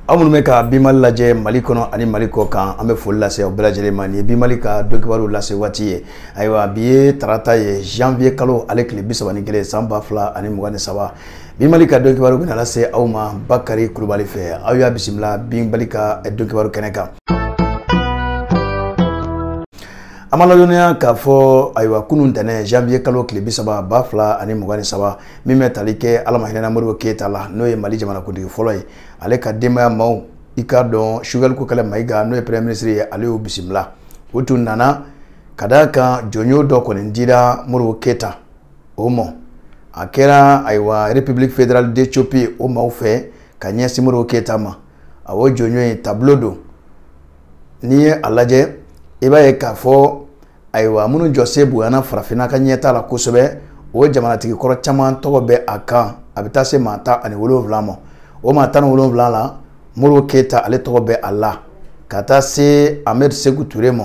Aw minnu bɛ ka Bi Mali lajɛ Mali kɔnɔ ani Mali kɔ kan, an bɛ foli lase aw bɛɛ lajɛlen ma. Nin ye Bi Mali ka don kibaru lase waati ye. Ayiwa, bi ye tarata ye, janvier kalo ale tile 31, san 2023. Bi Mali ka don kibaru bɛna lase aw ma Bakari Kulubali fɛ. Aw y'a bisimila Bi Mali ka don kibaru kɛnɛ kan. An b'a ladɔnniya k'a fɔ, ayiwa, kunun tɛnɛn, janvier kalo tile 30, 2023, min bɛ tali kɛ Ala ma hinɛna Modibo Keyita la, n'o ye Mali jamanakuntigi fɔlɔ ye, ale ka denbaya maaw, i k'a dɔn, Choguel Kokalla Maïga, n'o ye premier ministre ye, ale y'o bisimila. O tun nana ka d'a kan jɔnjɔn dɔ kɔni dira Modibo Keyita o ma. A kɛra, ayiwa, République fédérale d'Éthiopie o maaw fɛ ka ɲɛsin Modibo Keyita ma. Awɔ, jɔnjɔn in tableau don. N'i ye a lajɛ, i b'a ye k'a fɔ, ayiwa, minnu jɔsen bonyana farafinna ka ɲɛta la kosɛbɛ, o jamanatigi kɔrɔ caman tɔgɔ bɛ a kan. A bɛ taa se maa 17 ma. O maa 17 la, Modibo Keyita ale tɔgɔ bɛ a la, ka taa se Ahmed Sékou Touré ma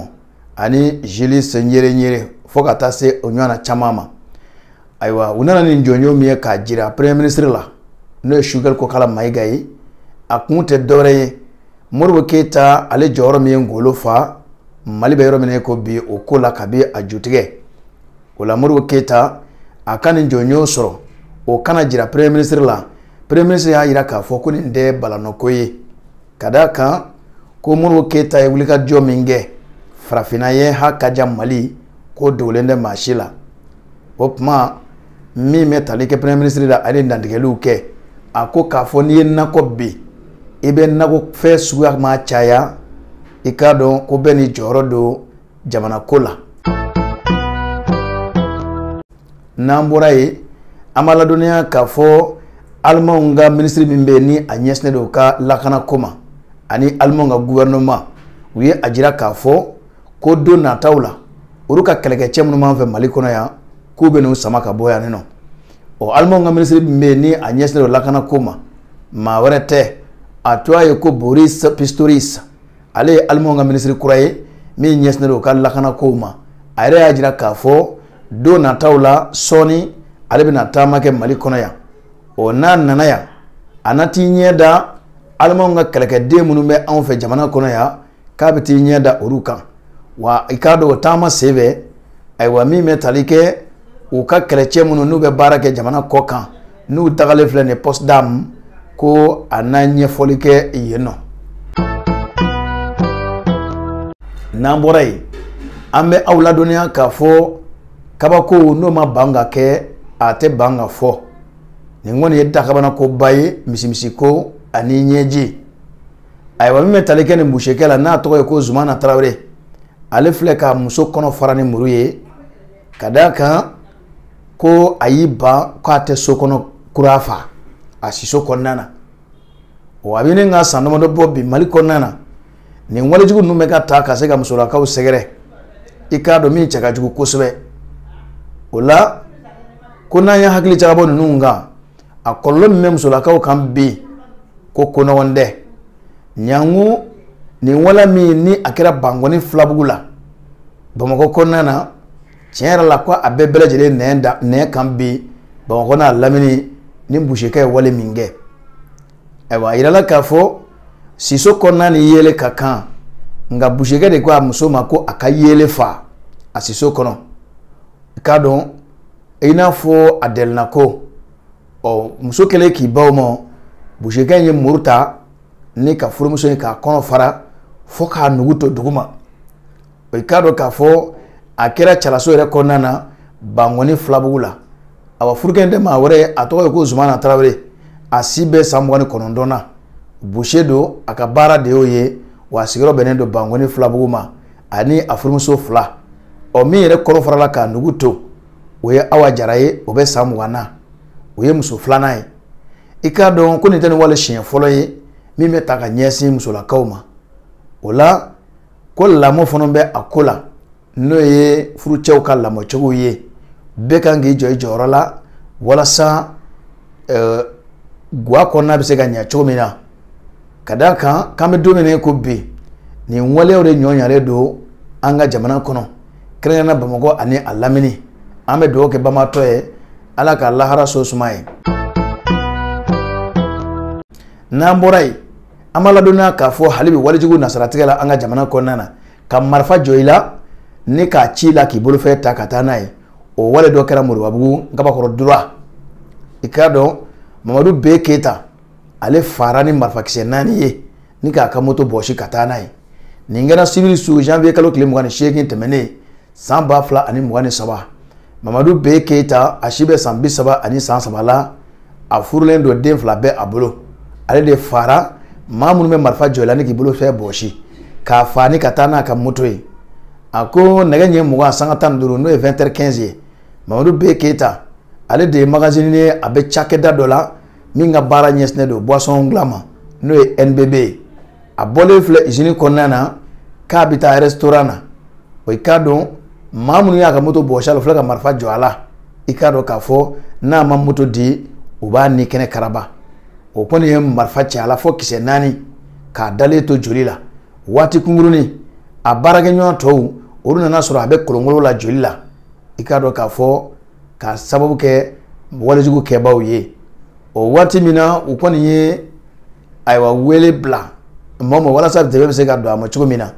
ani Julius Nyerere, fo ka taa se o ɲɔgɔnna caman ma. Ayiwa, u nana ni jɔnjɔn min ye k'a jira premier ministre la, n'o ye Choguel Kokalla Maïga ye, a kun tɛ dɔwɛrɛ ye, Modibo Keyita ale jɔyɔrɔ min ye ngolo fa Mali bɛ yɔrɔ min na ko bi, o ko la kabi a jutigɛ o la, Modibo Keyita a ka nin jɔnjɔn sɔrɔ, o kana jira premier ministre la. Premier ministre y'a jira k'a fɔ ko nin tɛ balanɔko ye, ka d'a kan ko Modibo Keyita ye wulikajɔ min kɛ farafinna ye, ha ka ja Mali ko dogolen tɛ maa si la. O tuma min bɛ tali kɛ premier ministre la, ale ye dantigɛliw kɛ. A ko k'a fɔ n'i ye nakɔ bi, i bɛ nakɔfɛn suguya ma caya, i k'a dɔn ko bɛɛ n'i jɔyɔrɔ don jamana ko la. N'an bɔra yen, an b'a ladɔnniya k'a fɔ Alimanw ka minisiri min bɛ yen ni a ɲɛsinnen don u ka lakanako ma, ani Alimanw ka gouvernement, u ye a jira k'a fɔ ko don nataw la, olu ka kɛlɛkɛcɛ minnu b'an fɛ Mali kɔnɔ yan, k'u bɛ n'u sama ka bɔ yan nɔ. Ɔ, Alimanw ka minisiri min bɛ yen ni a ɲɛsinnen don lakanako ma, maa wɛrɛ tɛ, a tɔgɔ ye ko Boris Pistorius. Ale ye Alimanw ka minisiri kura ye min ɲɛsinnen don u ka lakanakow ma. A yɛrɛ y'a jira k'a fɔ don nataw la, sɔɔni ale bɛna taama kɛ Mali kɔnɔ yan. Ɔ, n'a nana yan, a na t'i ɲɛ da Alimanw ka kɛlɛkɛden minnu bɛ anw fɛ jamana kɔnɔ yan, k'a bɛ t'i ɲɛ da olu kan. Wa i k'a dɔn, o taama sen fɛ, ayiwa, min bɛ tali kɛ u ka kɛlɛcɛ minnu n'u bɛ baara kɛ jamana kɔ kan, n'u tagalen filɛ nin ye Potsdam, ko a n'a ɲɛfɔli kɛ yen nɔ. N'an bɔra yen, an bɛ aw ladɔnniya k'a fɔ kabako n'o ma ban ka kɛ, a tɛ ban ka fɔ. Nin kɔni ye dakabanakoba ye, misimisiko ani ɲɛji. Ayiwa, min bɛ tali kɛ nin busekɛ la, n'a tɔgɔ ye ko Zumana Tarawele, ale filɛ ka muso kɔnɔ fara ni muru ye, ka d'a kan ko a y'i ban k'a tɛ so kɔnɔ kura fa a siso kɔnɔna na. O a bɛ ne ka san damadɔ bɔ bi Mali kɔnɔna na, nin walejugu ninnu bɛ ka ta ka se ka musolakaw sɛgɛrɛ, i k'a dɔn min cɛ ka jugu kosɛbɛ. O la ko n'an ye hakili jagabɔ ninnu kan, a kɔlɔlɔ min bɛ musolakaw kan bi, ko nɔgɔn tɛ. Ɲango nin wale min ni a kɛra Bankɔni Filabugu la Bamakɔ kɔnɔna na, tiɲɛ yɛrɛ la ko a bɛɛ lajɛlen nɛn da nɛn kan bi Bamakɔ n'a lamini, ni busekɛ ye wale min kɛ. Ayiwa, a yirala k'a fɔ siso kɔnɔna ni yeelen ka kan, nka busekɛ de ko a muso ma ko a ka yeelen fa a siso kɔnɔ. I k'a dɔn, i n'a fɔ a dɛlɛnna ko. Ɔ, muso kɛlen k'i baw ma, busekɛ in ye muru ta ni ka furumuso in k'a kɔnɔ fara fo k'a nugu to duguma. I k'a dɔn k'a fɔ a kɛra cɛlaso yɛrɛ kɔnɔna na Bankɔni Filabugu la. Awa, furukɛ in tɛ maa wɛrɛ ye, a tɔgɔ ye ko Zumana Tarawele, a si bɛ san 29 na, buse don, a ka baara de y'o ye, wa a sigiyɔrɔ bɛnnen don Bankɔni Filabugu ma, ani a furumuso fila. Ɔ, min yɛrɛ kɔnɔ farala k'a nugu to, o ye Awa Jara ye, o bɛ san 20 na, o ye muso filanan ye. I k'a dɔn ko nin tɛ nin wale siɲɛ fɔlɔ ye min bɛ ta ka ɲɛsin musolakaw ma. O la ko lamɔ fana bɛ a ko la, n'o ye furucɛw ka lamɔcogo ye. Bɛɛ kan k'i jɔ i jɔyɔrɔ la walasa guwa kɔnɔna bɛ se ka ɲɛ cogo min na. Ka d'a kan k'an bɛ don min na ko bi, nin waleyaw de ɲɔɲalen don an ka jamana kɔnɔ, kɛrɛnkɛrɛnnenya Bamakɔ ani a lamini. An bɛ dugawu kɛ banbaatɔ ye, Ala ka lahara so suma ye. N'an bɔra yen, An b'a ladɔnniya k'a fɔ hali bi walejugu nasaratigɛ la an ka jamana kɔnɔna na, ka marifa jɔ i la ni k'a ci la k'i bolofɛn ta ka taa n'a ye, o wale dɔ kɛra Moribabugu Nkabakɔrɔ Dura. I k'a dɔn Mamadu B Keyita ale fara ni marifakisɛ 4 ye ni k'a ka moto bɔsi ka taa n'a ye. Nin kɛra sibiri su janvier kalo tile 28 tɛmɛnen san 2023. Mamadu B Keyita a si bɛ san 33 la, a furulen don, den 2 bɛ a bolo. Ale de fara maa minnu bɛ marifa jɔ la ni k'i bolofɛn bɔsi k'a fa ni ka taa n'a ka moto ye. A ko nɛgɛ ɲɛ 20:15 n'o ye 20h15 ye, Mamadu B Keyita ale de ye magasinier ye, a bɛ cakɛda dɔ la min ka baara ɲɛsinnen don boisson dilan ma n'o ye NBB ye. A bɔlen filɛ usine kɔnɔna na k'a bɛ taa restaurant na, o i k'a dɔn maa minnu y'a ka moto bɔsi a la, o filɛ ka marifa jɔ a la. I k'a dɔn k'a fɔ n'a ma moto di u b'a ni kɛnɛ karaba. O kɔni ye marifa ci a la fo kisɛ 4 k'a dalen to joli la. Waati kunkurunin a baarakɛɲɔgɔn tɔw olu nana sɔrɔ a bɛ kolonkolon la joli la. I k'a dɔn k'a fɔ k'a sababu kɛ walejugu kɛbaaw ye. O waati min na u kɔni ye ayiwa wele bila mɔgɔ ma walasa dɛmɛ bɛ se ka don a ma cogo min na.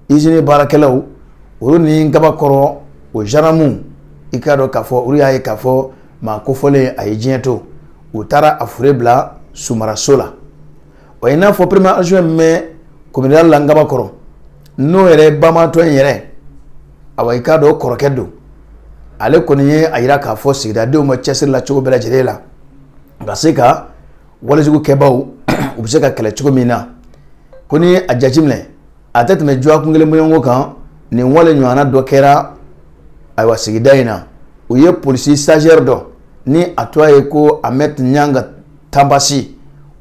Usine baarakɛlaw olu ni Nkabakɔrɔ o gendarme, i k'a dɔn k'a fɔ olu y'a ye k'a fɔ maa kofɔlen a ye diɲɛ to, u taara a fure bila sumaraso la. O ye n'a fɔ premier adjoint min bɛ commune la Nkabakɔrɔ n'o yɛrɛ banbaatɔ in yɛrɛ, awa i k'a dɔn o kɔrɔkɛ don. Ale kɔni ye a yira k'a fɔ sigidadenw ma cɛsiri la cogo bɛɛ lajɛlen la ka se ka walejugu kɛbaaw u bɛ se ka kɛlɛ cogo min na. Ko ni a jateminɛ a tɛ tɛmɛ dɔgɔkun kelen bɔɲɔgɔnko kan, nin wale ɲɔgɔnna dɔ kɛra ayiwa sigida in na. U ye polisi stagiaire dɔ ni a tɔgɔ ye ko Ahmed Ɲanga Tanbasi,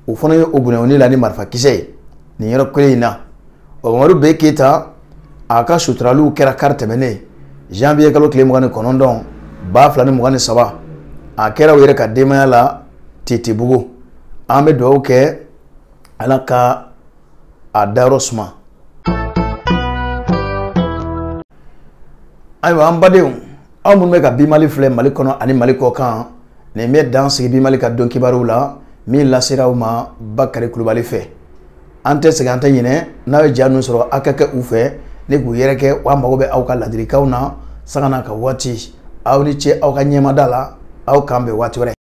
o fana ye o bɔnɛ la ni marifakisɛ ye nin yɔrɔ kelen in na. O Mamadu B Keyita a ka suturaliw kɛra kari tɛmɛnen janvier kalo tile 29 2023. A kɛra u yɛrɛ ka denbaya la Titibugu. An bɛ dugawu kɛ Ala ka a dayɔrɔ suma. Ayiwa an badenw, aw minnu bɛ ka Bi Mali filɛ Mali kɔnɔ ani Mali kɔ kan, nin bɛ dan sigi Bi Mali ka don kibaruw la min lasera aw ma Bakari Kulubali fɛ. An tɛ sɛgɛn, an tɛ ɲinɛ, n'aw ye ja ninnu sɔrɔ aw ka kɛ u fɛ ne k'u yɛrɛ kɛ, wa mago bɛ aw ka ladilikanw na sanga n'a ka waati. Aw ni ce aw ka ɲɛmada la, aw k'an bɛn waati wɛrɛ.